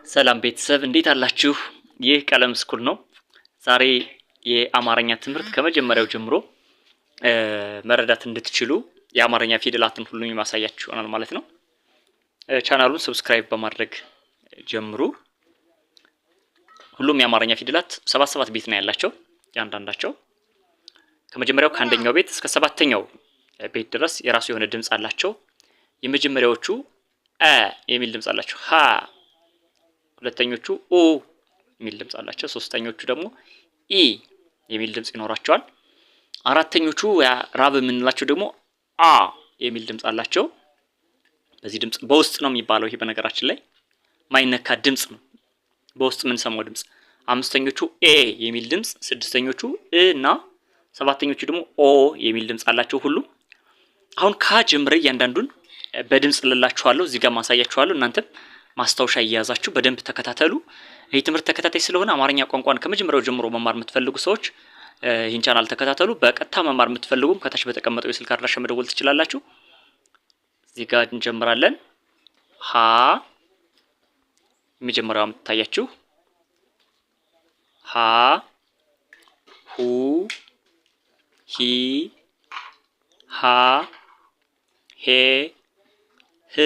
ሰላም ቤተሰብ እንዴት አላችሁ? ይህ ቀለም ስኩል ነው። ዛሬ የአማርኛ ትምህርት ከመጀመሪያው ጀምሮ መረዳት እንድትችሉ የአማርኛ ፊደላትን ሁሉ የማሳያችሁ ይሆናል ማለት ነው። ቻናሉን subscribe በማድረግ ጀምሩ። ሁሉም የአማርኛ ፊደላት ሰባት ሰባት ቤት ነው ያላቸው እያንዳንዳቸው ከመጀመሪያው ከአንደኛው ቤት እስከ ሰባተኛው ቤት ድረስ የራሱ የሆነ ድምፅ አላቸው። የመጀመሪያዎቹ አ የሚል ድምፅ አላቸው። ሀ ሁለተኞቹ ኡ የሚል ድምፅ አላቸው። ሶስተኞቹ ደግሞ ኢ የሚል ድምፅ ይኖራቸዋል። አራተኞቹ ራብ የምንላቸው ደግሞ አ የሚል ድምፅ አላቸው። በዚህ ድምፅ በውስጥ ነው የሚባለው። ይሄ በነገራችን ላይ ማይነካ ድምፅ ነው፣ በውስጥ የምንሰማው ድምፅ። አምስተኞቹ ኤ የሚል ድምፅ፣ ስድስተኞቹ እ እና ሰባተኞቹ ደግሞ ኦ የሚል ድምፅ አላቸው። ሁሉም አሁን ከሀ ጀምሬ እያንዳንዱን በድምፅ ልላችኋለሁ፣ እዚህ ጋር ማሳያችኋለሁ። እናንተም ማስታወሻ እየያዛችሁ በደንብ ተከታተሉ። ይህ ትምህርት ተከታታይ ስለሆነ አማርኛ ቋንቋን ከመጀመሪያው ጀምሮ መማር የምትፈልጉ ሰዎች ይህን ቻናል ተከታተሉ። በቀጥታ መማር የምትፈልጉም ከታች በተቀመጠው የስልክ አድራሻ መደወል ትችላላችሁ። እዚህ ጋር እንጀምራለን። ሀ የመጀመሪያው የምትታያችሁ ሀ ሁ ሂ ሃ ሄ ህ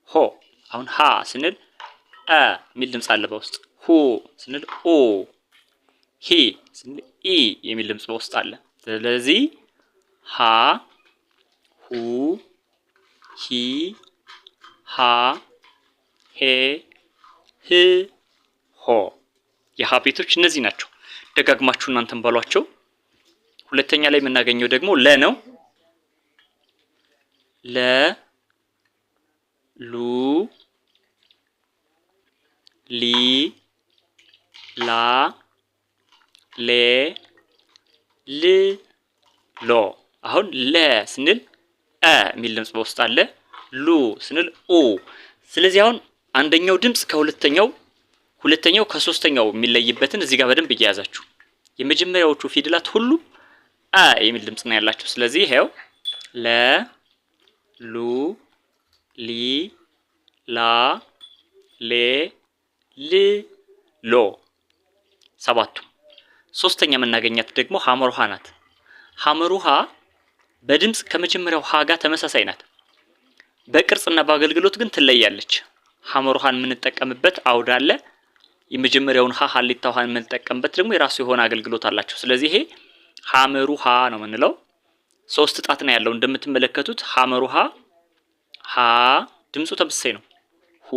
ሆ። አሁን ሀ ስንል አ የሚል ድምፅ አለ በውስጥ። ሁ ስንል ኦ፣ ሂ ስንል ኢ የሚል ድምፅ በውስጥ አለ። ስለዚህ ሀ ሁ ሂ ሃ ሄ ህ ሆ። የሀ ቤቶች እነዚህ ናቸው። ደጋግማችሁ እናንተን በሏቸው። ሁለተኛ ላይ የምናገኘው ደግሞ ለ ነው። ለ ሉ ሊ ላ ሌ ል ሎ። አሁን ለ ስንል አ የሚል ድምፅ በውስጥ አለ። ሉ ስንል ኡ። ስለዚህ አሁን አንደኛው ድምፅ ከሁለተኛው ሁለተኛው ከሶስተኛው የሚለይበትን እዚህ ጋር በደንብ እየያዛችሁ የመጀመሪያዎቹ ፊደላት ሁሉም አ የሚል ድምፅ ነው ያላቸው። ስለዚህ ይሄው ለ ሉ ሊ ላ ሌ ል ሎ ሰባቱ። ሶስተኛ የምናገኛት ደግሞ ሐመሩ ሐ ናት። ሐመሩ ሐ በድምፅ ከመጀመሪያው ሀ ጋር ተመሳሳይ ናት። በቅርጽና በአገልግሎት ግን ትለያለች። ሐመሩ ሐን የምንጠቀምበት አውድ አለ። የመጀመሪያውን ሀ ሀሌታው ሀን የምንጠቀምበት ደግሞ የራሱ የሆነ አገልግሎት አላቸው። ስለዚህ ይሄ ሐመሩ ሐ ነው የምንለው። ሶስት ጣት ነው ያለው እንደምትመለከቱት። ሐመሩ ሐ ሀ ድምፁ ተመሳሳይ ነው። ሁ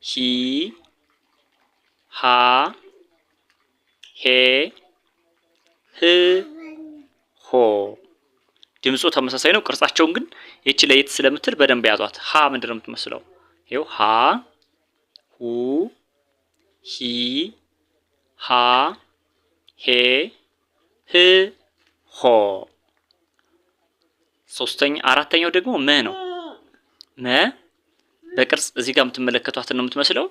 ሂ ሃ ሄ ህ ሆ ድምፁ ተመሳሳይ ነው። ቅርጻቸውን ግን ይቺ ለየት ስለምትል በደንብ ያዟት። ሀ ምንድን ነው የምትመስለው? ይኸው ሀ ሁ ሂ ሃ ሄ ህ ሆ። ሶስተኛ አራተኛው ደግሞ መ ነው። መ በቅርጽ እዚህ ጋር የምትመለከቷትን ነው የምትመስለው።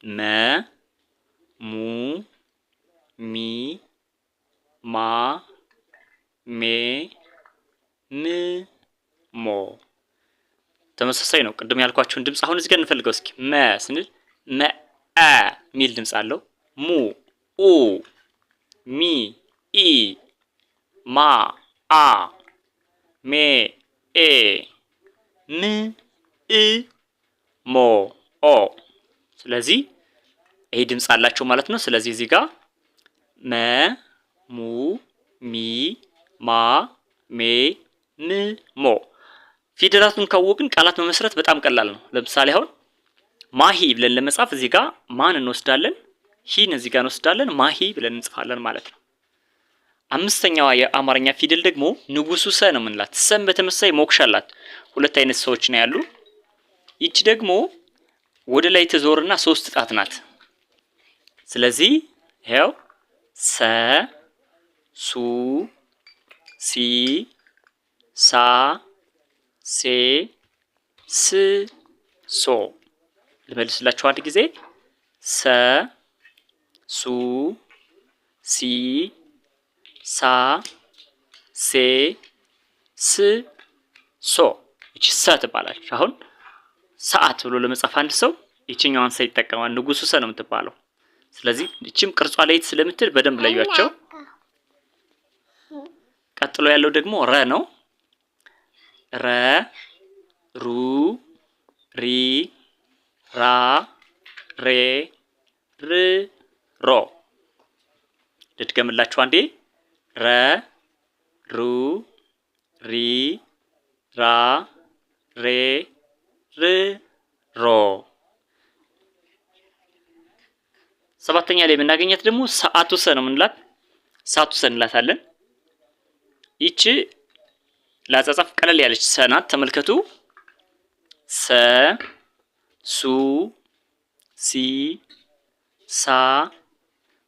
መ ሙ ሚ ማ ሜ ም ሞ ተመሳሳይ ነው። ቅድም ያልኳቸውን ድምፅ አሁን እዚህ ጋር እንፈልገው እስኪ። መ ስንል መ አ የሚል ድምፅ አለው። ሙ ኡ ሚ ኢ ማ አ ሜ ኤ ም እ ሞ ኦ። ስለዚህ ይሄ ድምፅ አላቸው ማለት ነው። ስለዚህ እዚህ ጋር መ ሙ ሚ ማ ሜ ም ሞ ፊደላቱን ካወቅን ቃላት መመስረት በጣም ቀላል ነው። ለምሳሌ አሁን ማሂ ብለን ለመጻፍ እዚህ ጋር ማን እንወስዳለን፣ ሂን እዚህ ጋር እንወስዳለን፣ ማሂ ብለን እንጽፋለን ማለት ነው። አምስተኛዋ የአማርኛ ፊደል ደግሞ ንጉሱ ሰ ነው የምንላት። ሰም በተመሳሳይ ሞክሻ አላት። ሁለት አይነት ሰዎች ነው ያሉ። ይቺ ደግሞ ወደ ላይ ትዞርና ሶስት ጣት ናት። ስለዚህ ይኸው ሰ ሱ ሲ ሳ ሴ ስ ሶ። ልመልስላችሁ አንድ ጊዜ ሰ ሱ ሲ ሳ ሴ ስ ሶ። ይቺ ሰ ትባላለች። አሁን ሰዓት ብሎ ለመጻፍ አንድ ሰው ይችኛዋን ሰ ይጠቀማል። ንጉሱ ሰ ነው የምትባለው። ስለዚህ ይችም ቅርጿ ለየት ስለምትል በደንብ ለዩአቸው። ቀጥሎ ያለው ደግሞ ረ ነው። ረ፣ ሩ፣ ሪ፣ ራ፣ ሬ፣ ር፣ ሮ። ልድገምላችሁ አንዴ። ረ፣ ሩ፣ ሪ፣ ራ፣ ሬ፣ ር፣ ሮ። ሰባተኛ ላይ የምናገኛት ደግሞ ሰዓቱ ሰ ነው የምንላት። ሰዓቱ ሰ እንላታለን። ይቺ ለአጻጻፍ ቀለል ያለች ሰ ናት። ተመልከቱ። ሰ፣ ሱ፣ ሲ፣ ሳ፣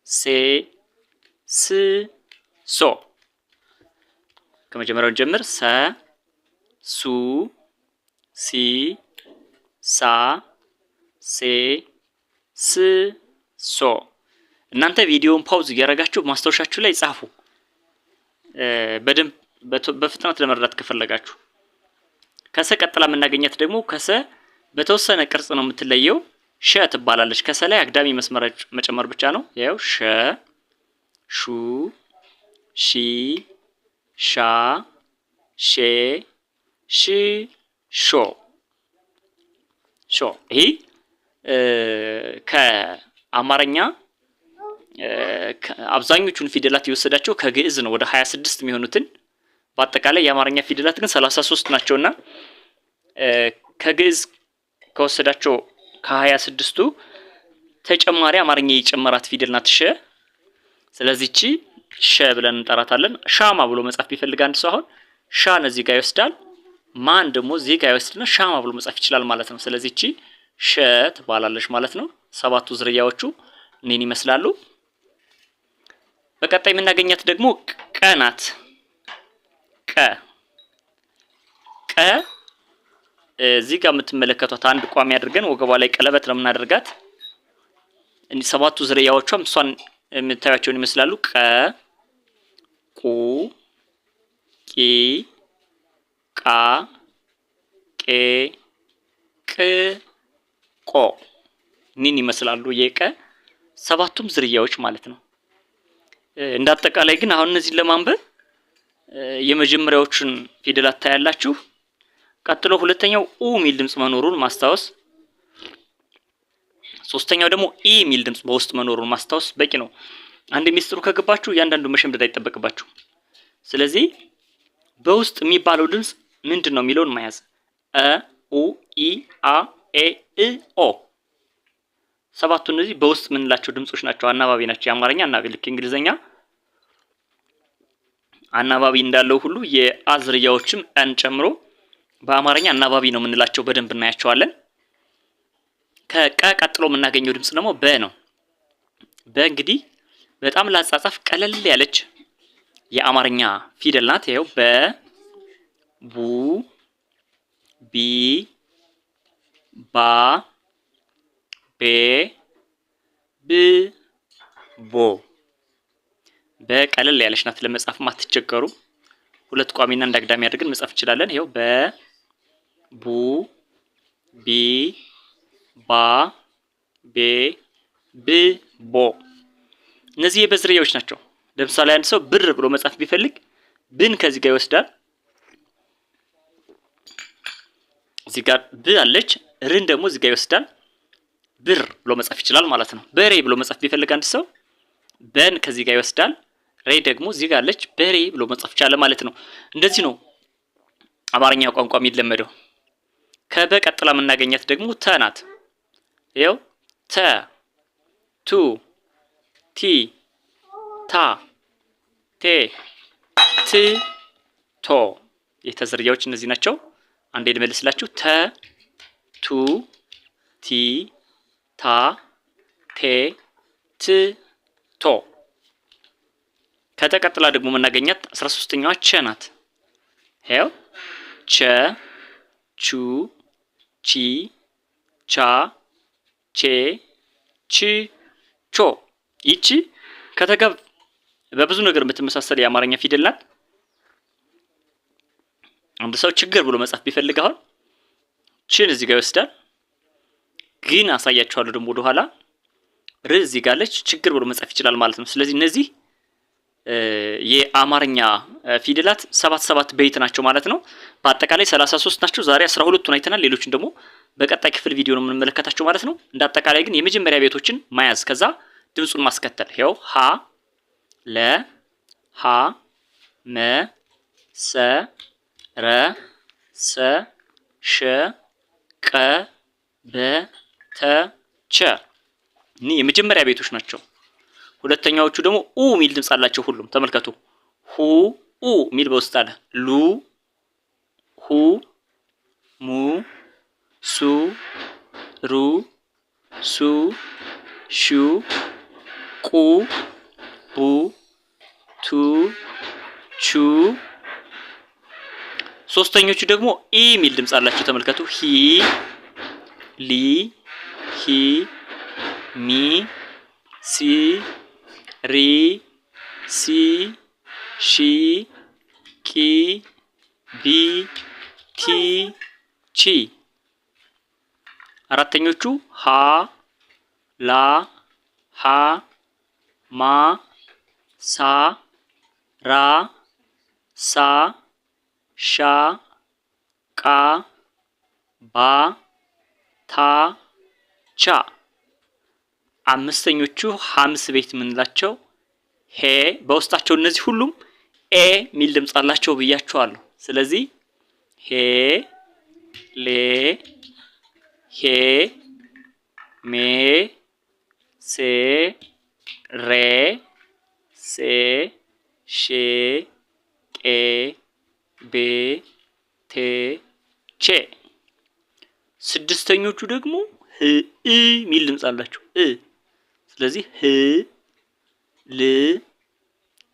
ሴ፣ ስ፣ ሶ። ከመጀመሪያው ጀምር። ሰ፣ ሱ፣ ሲ፣ ሳ፣ ሴ፣ ስ፣ ሶ። እናንተ ቪዲዮውን pause እያደረጋችሁ ማስታወሻችሁ ላይ ጻፉ በደንብ በፍጥነት ለመረዳት ከፈለጋችሁ። ከሰ ቀጥላ የምናገኛት ደግሞ ከሰ በተወሰነ ቅርጽ ነው የምትለየው። ሸ ትባላለች። ከሰ ላይ አግዳሚ መስመር መጨመር ብቻ ነው። ያው ሸ፣ ሹ፣ ሺ፣ ሻ፣ ሼ፣ ሽ፣ ሾ። ሾ ይሄ ከአማርኛ አብዛኞቹን ፊደላት የወሰዳቸው ከግዕዝ ነው። ወደ 26 የሚሆኑትን፣ በአጠቃላይ የአማርኛ ፊደላት ግን 33 ናቸውና ከግዕዝ ከወሰዳቸው ከ26ቱ ተጨማሪ አማርኛ የጨመራት ፊደል ናት ሸ። ስለዚህ እቺ ሸ ብለን እንጠራታለን። ሻማ ብሎ መጻፍ ቢፈልግ አንድ ሰው አሁን ሻን እዚህ ጋር ይወስዳል፣ ማን ደግሞ እዚህ ጋር ይወስድና ሻማ ብሎ መጻፍ ይችላል ማለት ነው። ስለዚህ እቺ ሸ ትባላለች ማለት ነው። ሰባቱ ዝርያዎቹ እኔን ይመስላሉ። በቀጣይ የምናገኛት ደግሞ ቀ ናት። ቀ ቀ እዚህ ጋር የምትመለከቷት አንድ ቋሚ አድርገን ወገቧ ላይ ቀለበት ነው የምናደርጋት። እንዲህ ሰባቱ ዝርያዎቿም እሷን የምታዩቸውን ይመስላሉ። ቀ፣ ቁ፣ ቂ፣ ቃ፣ ቄ፣ ቅ፣ ቆ ኒን ይመስላሉ የቀ ሰባቱም ዝርያዎች ማለት ነው። እንደ አጠቃላይ ግን አሁን እነዚህን ለማንበብ የመጀመሪያዎቹን ፊደላት ታያላችሁ። ቀጥሎ ሁለተኛው ኡ የሚል ድምጽ መኖሩን ማስታወስ፣ ሶስተኛው ደግሞ ኢ የሚል ድምጽ በውስጥ መኖሩን ማስታወስ በቂ ነው። አንድ ሚስጥሩ ከገባችሁ እያንዳንዱ መሸምደድ አይጠበቅባችሁ። ስለዚህ በውስጥ የሚባለው ድምጽ ምንድን ነው የሚለውን መያዝ፣ እ፣ ኡ፣ ኢ፣ አ፣ ኤ፣ እ፣ ኦ። ሰባቱ እነዚህ በውስጥ የምንላቸው ድምጾች ናቸው። አናባቢ ናቸው። የአማርኛ አናባቢ ልክ እንግሊዘኛ አናባቢ እንዳለው ሁሉ የአ ዝርያዎችም አን ጨምሮ በአማርኛ አናባቢ ነው የምንላቸው። በደንብ እናያቸዋለን። ከቀ ቀጥሎ የምናገኘው ድምጽ ደግሞ በ ነው። በ እንግዲህ በጣም ለአጻጻፍ ቀለል ያለች የአማርኛ ፊደል ናት። ይኸው በ፣ ቡ፣ ቢ፣ ባ፣ ቤ፣ ብ፣ ቦ። በቀለል ያለች ናት፣ ለመጻፍ አትቸገሩ። ሁለት ቋሚና አንድ አግዳሚ አድርገን መጻፍ እንችላለን። ይኸው በ፣ ቡ፣ ቢ፣ ባ፣ ቤ፣ ብ፣ ቦ። እነዚህ የበ ዝርያዎች ናቸው። ለምሳሌ አንድ ሰው ብር ብሎ መጻፍ ቢፈልግ ብን ከዚህ ጋር ይወስዳል። እዚህ ጋር ብ አለች፣ ርን ደግሞ እዚህ ጋር ይወስዳል። ብር ብሎ መጻፍ ይችላል ማለት ነው። በሬ ብሎ መጻፍ ቢፈልግ አንድ ሰው በን ከዚህ ጋር ይወስዳል። ሬ ደግሞ እዚህ ጋር አለች፣ በሬ ብሎ መጻፍ ቻለ ማለት ነው። እንደዚህ ነው አማርኛ ቋንቋ የሚለመደው። ከበ ቀጥላ የምናገኛት ደግሞ ተ ናት። ይኸው ተ፣ ቱ፣ ቲ፣ ታ፣ ቴ፣ ት፣ ቶ። የተ ዝርያዎች እነዚህ ናቸው። አንዴ ልመልስላችሁ። ተ፣ ቱ፣ ቲ፣ ታ፣ ቴ፣ ት፣ ቶ። ከተቀጥላ ደግሞ የምናገኛት 13ኛዋ ቸ ናት። ይኸው ቸ፣ ቹ፣ ቺ፣ ቻ፣ ቼ፣ ች፣ ቾ። ይቺ ከተጋ በብዙ ነገር የምትመሳሰል የአማርኛ ፊደል ናት። አንድ ሰው ችግር ብሎ መጻፍ ቢፈልግ አሁን ችን እዚህ ጋር ይወስዳል። ግን አሳያችኋለሁ ደግሞ ወደኋላ ር እዚህ ጋር አለች፣ ችግር ብሎ መጻፍ ይችላል ማለት ነው። ስለዚህ እነዚህ የአማርኛ ፊደላት ሰባት ሰባት ቤት ናቸው ማለት ነው። በአጠቃላይ 33 ናቸው። ዛሬ 12ቱን አይተናል። ሌሎችን ደግሞ በቀጣይ ክፍል ቪዲዮ ነው የምንመለከታቸው ማለት ነው። እንደ አጠቃላይ ግን የመጀመሪያ ቤቶችን መያዝ ከዛ ድምፁን ማስከተል ይኸው ሀ ለ ሀ መ ሰ ረ ሰ ሸ ቀ በ ተ ቸ እኒህ የመጀመሪያ ቤቶች ናቸው። ሁለተኛዎቹ ደግሞ ኡ የሚል ድምፅ አላቸው። ሁሉም ተመልከቱ። ሁ ኡ የሚል በውስጥ አለ። ሉ ሁ ሙ ሱ ሩ ሱ ሹ ቁ ቡ ቱ ቹ። ሶስተኞቹ ደግሞ ኢ የሚል ድምፅ አላቸው። ተመልከቱ። ሂ ሊ ሂ ሚ ሲ ሪ ሲ ሺ ቂ ቢ ቲ ቺ። አራተኞቹ ሀ ላ ሃ ማ ሳ ራ ሳ ሻ ቃ ባ ታ ቻ። አምስተኞቹ ሀምስ ቤት የምንላቸው ሄ በውስጣቸው እነዚህ ሁሉም ኤ የሚል ድምፅ አላቸው ብያቸዋለሁ። ስለዚህ ሄ ሌ ሄ ሜ ሴ ሬ ሴ ሼ ቄ ቤ ቴ ቼ። ስድስተኞቹ ደግሞ ህ እ የሚል ድምፅ አላቸው እ። ስለዚህ ህ ል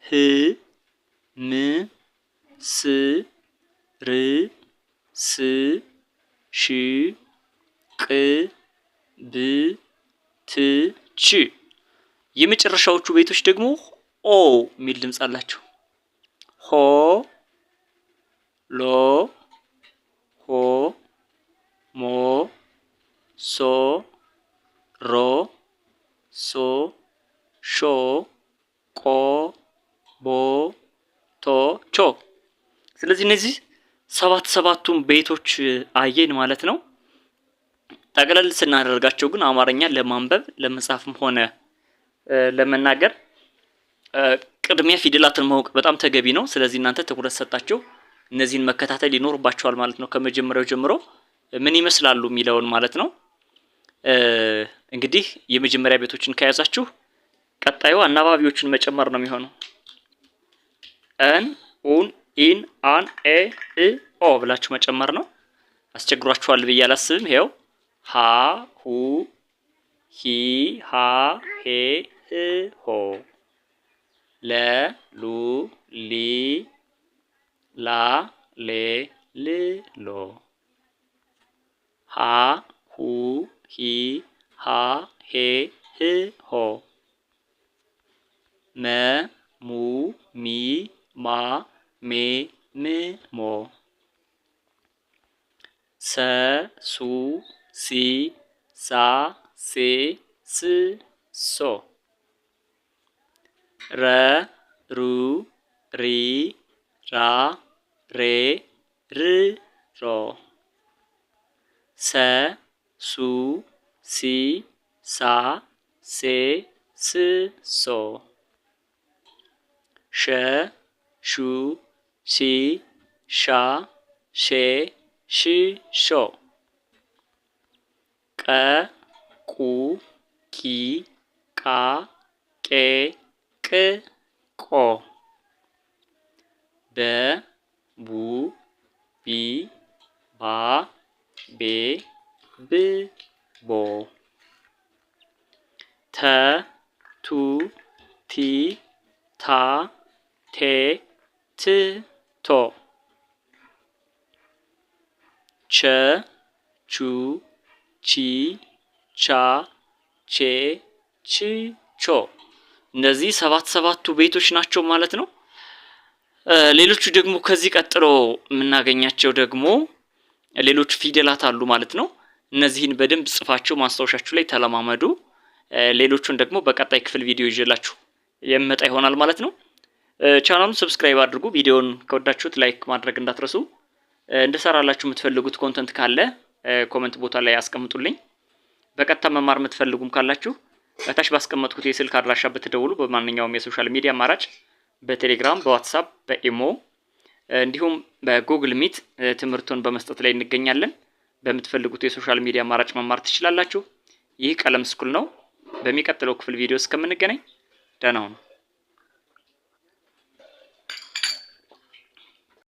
ህ ም ስ ር ስ ሽ ቅ ብ ት ች። የመጨረሻዎቹ ቤቶች ደግሞ ኦ የሚል ድምፅ አላቸው። ሆ ሎ ሆ ሞ ሶ ሮ ሶ ሾ ቆ ቦ ቶ ቾ። ስለዚህ እነዚህ ሰባት ሰባቱን ቤቶች አየን ማለት ነው። ጠቅለል ስናደርጋቸው ግን አማርኛ ለማንበብ ለመጻፍም ሆነ ለመናገር ቅድሚያ ፊደላትን ማወቅ በጣም ተገቢ ነው። ስለዚህ እናንተ ትኩረት ሰጣችሁ እነዚህን መከታተል ይኖርባችኋል ማለት ነው። ከመጀመሪያው ጀምሮ ምን ይመስላሉ የሚለውን ማለት ነው። እንግዲህ የመጀመሪያ ቤቶችን ከያዛችሁ ቀጣዩ አናባቢዎችን መጨመር ነው የሚሆነው። እን፣ ኡን፣ ኢን፣ አን፣ ኤ፣ እ፣ ኦ ብላችሁ መጨመር ነው። አስቸግሯችኋል ብዬ አላስብም። ይኸው ሀ ሁ ሂ ሃ ሄ ህ ሆ ለ ሉ ሊ ላ ሌ ል ሎ ሀ ሁ ሂ ሃ ሄ ህ ሆ መ ሙ ሚ ማ ሜ ም ሞ ሰ ሱ ሲ ሳ ሴ ስ ሶ ረ ሩ ሪ ራ ሬ ር ሮ ሰ ሱ ሲ ሳ ሴ ስ ሶ ሸ ሹ ሺ ሻ ሼ ሽ ሾ ቀ ቁ ቂ ቃ ቄ ቅ ቆ በ ቡ ቢ ባ ቤ ብ ቦ ተ ቱ ቲ ታ ቴ ት ቶ ቸ ቹ ቺ ቻ ቼ ች ቾ። እነዚህ ሰባት ሰባቱ ቤቶች ናቸው ማለት ነው። ሌሎቹ ደግሞ ከዚህ ቀጥሎ የምናገኛቸው ደግሞ ሌሎች ፊደላት አሉ ማለት ነው። እነዚህን በደንብ ጽፋችሁ ማስታወሻችሁ ላይ ተለማመዱ። ሌሎቹን ደግሞ በቀጣይ ክፍል ቪዲዮ ይዤላችሁ የምመጣ ይሆናል ማለት ነው። ቻናሉን subscribe አድርጉ። ቪዲዮን ከወዳችሁት like ማድረግ እንዳትረሱ። እንድሰራላችሁ የምትፈልጉት content ካለ comment ቦታ ላይ አስቀምጡልኝ። በቀጥታ መማር የምትፈልጉም ካላችሁ በታች ባስቀመጥኩት የስልክ አድራሻ ብትደውሉ በማንኛውም የ social media አማራጭ በቴሌግራም፣ በዋትሳፕ፣ በኢሞ እንዲሁም በ Google Meet ትምህርቱን በመስጠት ላይ እንገኛለን። በምትፈልጉት የ social media አማራጭ መማር ትችላላችሁ። ይህ ቀለም School ነው። በሚቀጥለው ክፍል ቪዲዮ እስከምንገናኝ ደህና ሁኑ።